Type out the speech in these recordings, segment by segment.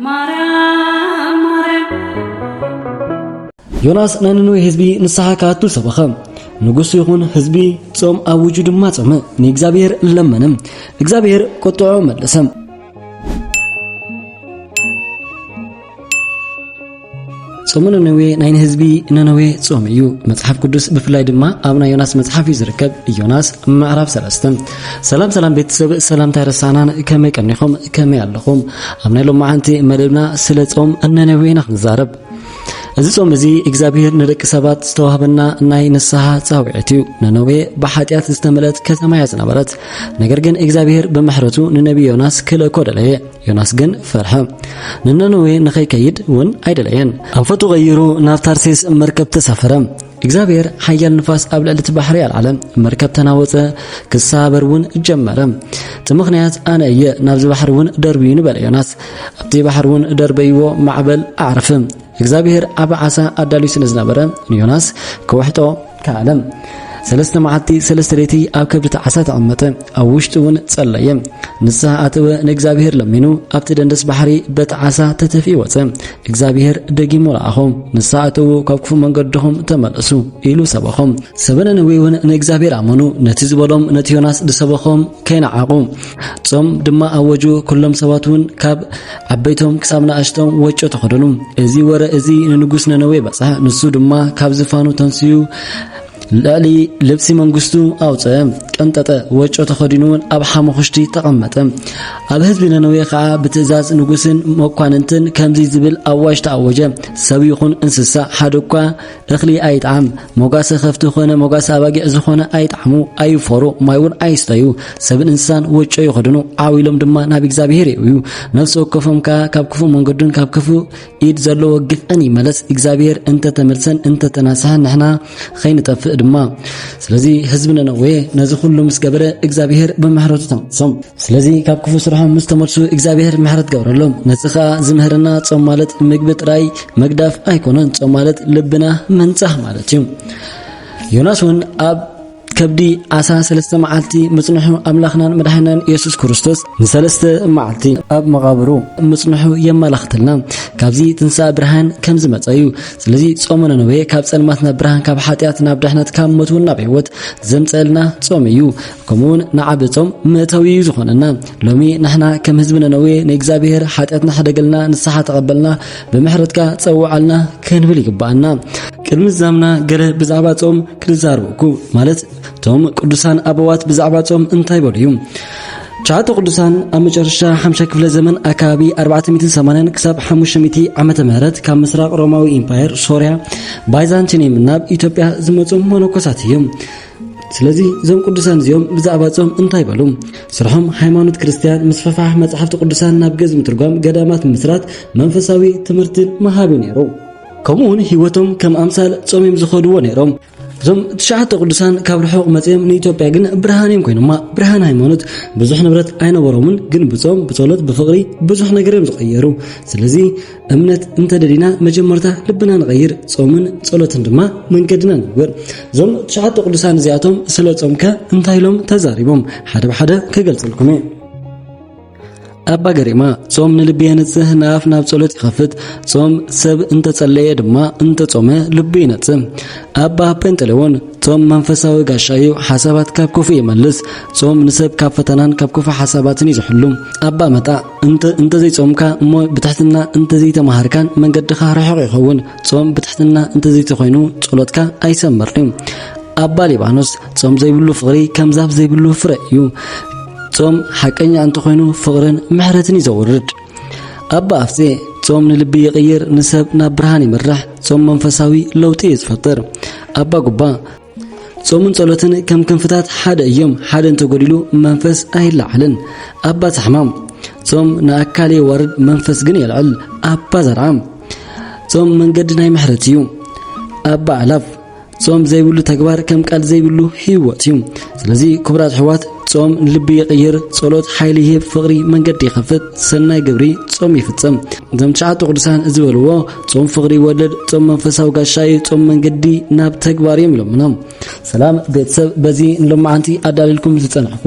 ማርያም ማርያም። ዮናስ ናይ ነነዌ ህዝቢ ንስሓ ክኣቱ ሰበኸ። ንጉስ ይኹን ህዝቢ ጾም ኣውጁ ድማ ጾመ፣ ንእግዚኣብሔር ለመነ፣ እግዚኣብሔር ቁጥዖ መለሰ። ጾመ ነነዌ ናይ ንህዝቢ ነነዌ ጾም እዩ። መጽሓፍ ቅዱስ ብፍላይ ድማ ኣብ ናይ ዮናስ መጽሓፍ እዩ ዝርከብ። ዮናስ ምዕራፍ ሰለስተ። ሰላም ሰላም ቤተሰብ፣ ሰላምታ ኣይረሳዕናን። ከመይ ቀኒኹም? ከመይ ኣለኹም? ኣብ ናይ ሎማዓንቲ መደብና ስለ ጾም ነነዌ ኢና ክንዛረብ። እዚ ጾም እዚ እግዚኣብሔር ንደቂ ሰባት ዝተዋህበና ናይ ንስሓ ጻውዒት እዩ። ነነዌ ብሓጢኣት ዝተመልአት ከተማ እያ ዝነበረት። ነገር ግን እግዚኣብሔር ብምሕረቱ ንነቢ ዮናስ ክልእኮ ደለየ። ዮናስ ግን ፈርሐ። ንነነዌ ንኸይከይድ እውን ኣይደለየን። ኣንፈቱ ቀይሩ ናብ ታርሴስ መርከብ ተሳፈረ። እግዚኣብሔር ሓያል ንፋስ ኣብ ልዕሊ እቲ ባሕሪ ኣልዓለ። መርከብ ተናወጸ፣ ክሰባበር እውን ጀመረ። እቲ ምኽንያት ኣነ እየ፣ ናብዚ ባሕሪ እውን ደርብዩኒ በለ ዮናስ። ኣብቲ ባሕሪ እውን ደርበይዎ፣ ማዕበል ኣዕረፈ። እግዚኣብሔር ዓቢ ዓሳ ኣዳልዩ ስለ ዝነበረ ንዮናስ ክውሕጦ ከኣለ። ሰለስተ መዓልቲ ሰለስተ ለይቲ ኣብ ከብዲ እቲ ዓሳ ተቐመጠ፣ ኣብ ውሽጡ እውን ጸለየ። ንስሓ ኣተወ፣ ንእግዚኣብሔር ለሚኑ፣ ኣብቲ ደንደስ ባሕሪ በቲ ዓሳ ተተፊኡ ወጸ። እግዚኣብሔር ደጊሙ ለኣኾ፣ ንስሓ ኣተዉ፣ ካብ ክፉእ መንገድኹም ተመለሱ ኢሉ ሰበኾም። ሰበ ነነዌ እውን ንእግዚኣብሔር ኣመኑ፣ ነቲ ዝበሎም ነቲ ዮናስ ዝሰበኾም ከይነዓቑ ጾም ድማ ኣወጁ። ኩሎም ሰባት እውን ካብ ዓበይቶም ክሳብ ንኣሽቶም ወጮ ተኸደኑ። እዚ ወረ እዚ ንንጉስ ነነዌ በጽሐ። ንሱ ድማ ካብ ዝፋኑ ተንስዩ ልዕሊ ልብሲ መንግስቱ ኣውጸ፣ ቀንጠጠ፣ ወጮ ተኸዲኑ እውን ኣብ ሓሙኽሽቲ ተቐመጠ። ኣብ ህዝቢ ነነዌ ኸዓ ብትእዛዝ ንጉስን መኳንንትን ከምዚ ዝብል ኣዋጅ ተኣወጀ፣ ሰብ ይኹን እንስሳ ሓደ እኳ እኽሊ ኣይጥዓም፣ መጓሰ ከፍቲ ኾነ መጓሰ ኣባጊዕ ዝኾነ ኣይጥዓሙ፣ ኣይፎሩ፣ ማይ እውን ኣይስተዩ። ሰብን እንስሳን ወጮ ይኸድኑ፣ ዓው ኢሎም ድማ ናብ እግዚኣብሔር የእውዩ። ነፍሲ ወከፎም ከኣ ካብ ክፉእ መንገዱን ካብ ክፉእ ኢድ ዘለዎ ግፍዕን ይመለስ። እግዚኣብሔር እንተተመልሰን እንተተናስሐን ንሕና ኸይንጠፍእ ድማ። ስለዚ ህዝቢ ነነዌ ነዚ ኩሉ ምስ ገበረ እግዚኣብሔር ብምሕረቱ ተመልሶም። ስለዚ ካብ ክፉእ ስርሖም ምስ ተመልሱ እግዚኣብሔር ምሕረት ገበረሎም። ነዚ ኸኣ ዝምህረና ጾም ማለት ምግቢ ጥራይ ምግዳፍ ኣይኮነን። ጾም ማለት ልብና ምንጻህ ማለት እዩ። ዮናስ እውን ኣብ ከብዲ ዓሳ ሰለስተ መዓልቲ ምጽንሑ ኣምላኽናን መድሓኒናን የሱስ ክርስቶስ ንሰለስተ መዓልቲ ኣብ መቓብሩ ምጽንሑ የመላኽተልና። ካብዚ ትንሳእ ብርሃን ከም ዝመጸ እዩ። ስለዚ ጾመ ነነዌ ካብ ጸልማት ናብ ብርሃን፣ ካብ ሓጢኣት ናብ ድሕነት፣ ካብ ሞት እውን ናብ ህይወት ዘምጸልና ጾም እዩ። ከምኡውን ንዓቢ ጾም መእተዊ እዩ ዝኾነና። ሎሚ ንሕና ከም ህዝቢ ነነዌ ንእግዚኣብሔር ሓጢኣትና ሕደገልና፣ ንስሓ ተቐበልና፣ ብምሕረትካ ጸውዓልና ክንብል ይግባኣና። ቅድሚ ዝዛምና ገለ ብዛዕባ ጾም ክንዛረበኩ፣ ማለት እቶም ቅዱሳን ኣበዋት ብዛዕባ ጾም እንታይ በሉ እዩ? ትሽዓተ ቅዱሳን ኣብ መጨረሻ ሓምሻይ ክፍለ ዘመን ኣካባቢ ኣርባዕተ ሚእትን ሰማንያን ክሳብ ሓሙሽተ ሚእቲ ዓመተ ምህረት ካብ ምስራቕ ሮማዊ ኢምፓየር ሶርያ ባይዛንቲኒየም ናብ ኢትዮጵያ ዝመጹ መነኮሳት እዮም። ስለዚ እዞም ቅዱሳን እዚኦም ብዛዕባ ጾም እንታይ በሉ? ስርሖም ሃይማኖት ክርስትያን ምስፍሕፋሕ፣ መጻሕፍቲ ቅዱሳን ናብ ግእዝ ምትርጓም፣ ገዳማት ምምስራት፣ መንፈሳዊ ትምህርትን ምሃብ እዩ ነይሩ። ከምኡውን ህይወቶም ከም ኣምሳል ጾም እዮም ዝኸድዎ ነይሮም። እዞም ትሽዓተ ቅዱሳን ካብ ርሑቕ መጺኦም ንኢትዮጵያ ግን ብርሃን እዮም ኮይኖማ። ብርሃን ሃይማኖት። ብዙሕ ንብረት ኣይነበሮምን፣ ግን ብጾም፣ ብጸሎት፣ ብፍቕሪ ብዙሕ ነገር እዮም ዝቐየሩ። ስለዚ እምነት እንተደሊና መጀመርታ ልብና ንቐይር፣ ጾምን ጸሎትን ድማ መንገድና ንግበር። እዞም ትሽዓተ ቅዱሳን እዚኣቶም ስለ ጾምከ እንታይ ኢሎም ተዛሪቦም? ሓደ ብሓደ ክገልጸልኩም እየ። ኣባ ገሪማ፣ ጾም ንልቢ የንጽህ፣ ንኣፍ ናብ ጸሎት ይኸፍት። ጾም ሰብ እንተጸለየ ድማ እንተጾመ ልቡ ይነጽህ። ኣባ ጴንጠሌዎን፣ ጾም መንፈሳዊ ጋሻ እዩ፣ ሓሳባት ካብ ክፉእ ይመልስ። ጾም ንሰብ ካብ ፈተናን ካብ ክፉእ ሓሳባትን እዩ ዝሕሉ። ኣባ መጣ፣ እንተ-፣ እንተዘይጾምካ እሞ ብትሕትና እንተዘይተማሃርካን መንገድኻ ርሑቕ ይኸውን። ጾም ብትሕትና እንተዘይተኾይኑ ጸሎትካ ኣይሰምርን እዩ። ኣባ ሊባኖስ፣ ጾም ዘይብሉ ፍቕሪ ከም ዛፍ ዘይብሉ ፍረ እዩ። ጾም ሓቀኛ እንተኾይኑ ፍቕርን ምሕረትን እዩ ዘውርድ። ኣባ ኣፍጼ፣ ጾም ንልቢ ይቕይር፣ ንሰብ ናብ ብርሃን ይመርሕ። ጾም መንፈሳዊ ለውጢ እዩ ዝፈጥር። ኣባ ጉባ፣ ጾምን ጸሎትን ከም ክንፍታት ሓደ እዮም። ሓደ እንተጎዲሉ መንፈስ ኣይለዓልን። ኣባ ጻሕማም፣ ጾም ንኣካል የዋርድ፣ መንፈስ ግን የልዕል። ኣባ ዘርዓ፣ ጾም መንገዲ ናይ ምሕረት እዩ። ኣባ ኣላፍ፣ ጾም ዘይብሉ ተግባር ከም ቃል ዘይብሉ ህይወት እዩ። ስለዚ ክቡራት ኣሕዋት፣ ጾም ልቢ ይቕይር፣ ጸሎት ሓይሊ ይህብ፣ ፍቕሪ መንገዲ ይኸፍት፣ ሰናይ ግብሪ ጾም ይፍጽም። እዞም ትሽዓተ ቅዱሳን ዝበልዎ፣ ጾም ፍቕሪ ይወልድ፣ ጾም መንፈሳዊ ጋሻ እዩ፣ ጾም መንገዲ ናብ ተግባር እዮም ኢሎምና። ሰላም ቤተሰብ፣ በዚ ንሎማዓንቲ ኣዳልልኩም ዝጸናሕኩ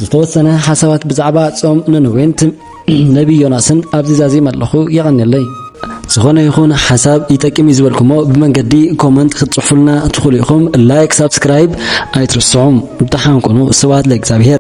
ዝተወሰነ ሓሳባት ብዛዕባ ጾም ነነዌን ትም-፣ ነቢ ዮናስን ኣብዚ ዛዚም ኣለኹ። የቐንየለይ። ዝኾነ ይኹን ሓሳብ ይጠቅም እዩ ዝበልኩሞ ብመንገዲ ኮመንት ክትጽፉልና ትኽእሉ ኢኹም። ላይክ፣ ሳብስክራይብ ኣይትርስዑ። ደሓን ኩኑ። ስብሐት ለእግዚኣብሔር።